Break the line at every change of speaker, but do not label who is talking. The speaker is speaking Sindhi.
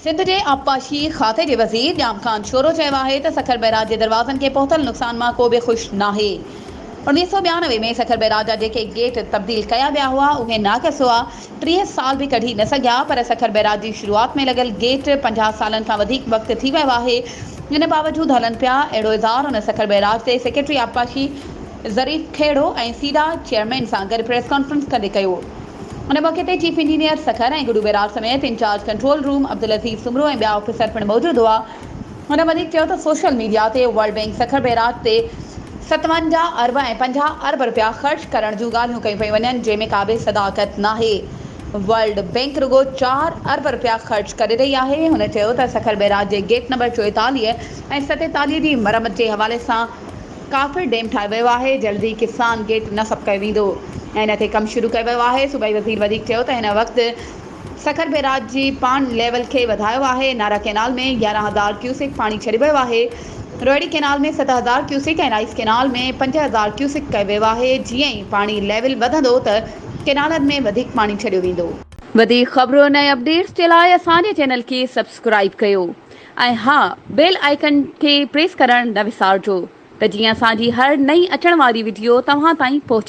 سنڌ جي آبپاشي کاتي جي وزير ڄام خان شورو چيو آهي ته سکر بئراج جي دروازن کي پهتل نقصان مان ڪو به خوش ناهي. 1992 ۾ سکر بئراج جا جيڪي گيٽ تبديل ڪيا ويا هئا اهي ناقص هئا، 30 سال به ڪڍي نه سگهيا پر سکر بئراج جي شروعات ۾ لڳل گيٽ 50 سالن کان وڌيڪ وقت ٿي ويو آهي ان باوجود هلن پيا. اهڙو اظهار هن سکر بئراج تي سيڪريٽري آبپاشي ظريف کهڙو ۽ سيڊا چيئرمين سان گڏ پريس ڪانفرنس ڪندي ڪيو. ان موقعي تي chief engineer Sukkur ۽ Guddu barrage سميت incharge control room Abdul Aziz Soomro ۽ ٻيا آفيسر پڻ موجود هئا. هن وڌيڪ چيو ته سوشل ميڊيا تي ورلڊ بئنڪ سکر بئراج تي 57 ارب ۽ 50 ارب رپيا خرچ ڪرڻ جون ڳالهيون ڪيون پيون وڃن جنهن ۾ ڪا به صداقت ناهي. ورلڊ بئنڪ رڳو چار ارب رپيا خرچ ڪري رهي آهي. هن چيو ته سکر بئراج جي گيٽ نمبر 44 ۽ 47 جي مرمت جي حوالي سان ڪافر ڊيم ٺاهيو ويو آهي، جلد ئي ڪسان گيٽ نصب ڪيو ويندو ۽ ان تي ڪم شروع ڪيو ويو آهي، صوبائي وزير وڌيڪ چيو ته هن وقت سکر بئراج جي پاڻ ليول کي وڌايو آهي، نارا ڪئنال ۾ 11 هزار ڪيوسڪ پاڻي ڇڏيو ويو آهي، Rohri canal ۾ 7000 cusec ۽ rice canal ۾ 5000 cusec ڪيو ويو آهي، جيئن ئي پاڻي ليول وڌندو ته ڪئنالن ۾ وڌيڪ پاڻي ڇڏيو ويندو. وڌيڪ خبرن ۽ اپڊيٽس جي لاء اسان جي چينل کي سبسڪرائيب ڪيو. ۽ ها بيل آئيڪن کي پريس ڪرڻ نه وسارجو ته جيئن اسان جي هر نئين اچڻ واري وڊيو توهان تائين پهچي.